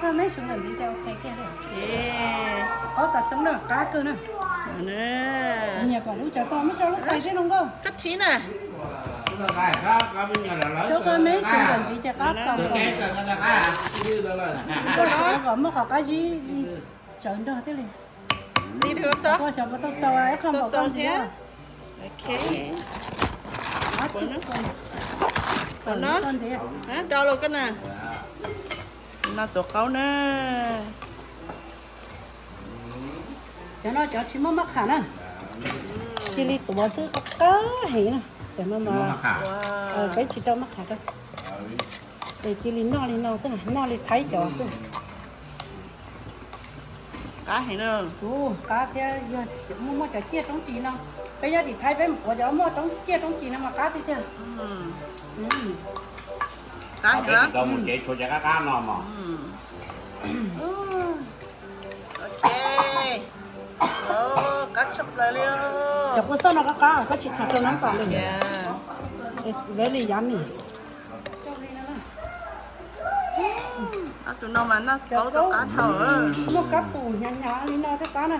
Meb xyuv ntawm ntxiv ces ok kiag li. Qab tas xoob na, qab kawg na. Nyiam kom lub tsav tau, muab tso lub qais thiab no nkauj. Qab thib na. Cov qab meb xyuv ntawm ntxiv ces qab tau. Kom muaj qhov qab zib li tsawv nrog thiab li. Koj xyov puas tau txaus ib qho npaum koj ntxiv. Tau los koj na. No tuav qaub na. Cov no cov tsis muaj maj qham na. Cia li tuav xwb, qab heev na. Cov no mas peb tsis rau maj qham rau. Ces cia li noj li no xwb, noj li Thaib cov xwb. Qab heev na. Tus qab thiab yog muaj muaj cov ciaj roob cis no, peb nyob tim Thaib peb mus quav cov muaj roob ciaj roob cis no mas qab tiag tiag. Qab heev lawm. Mus tsev tshuav cov qab qab no mog. Ok. Qab tshaj plaws li. Cov kua xoj no qab qab, koj tsis tham rau nab tom li. Very yummy. Tus no mas noj qaub tau qab dhau. Muaj kab pum hnyav hnyav li no thiab qab na.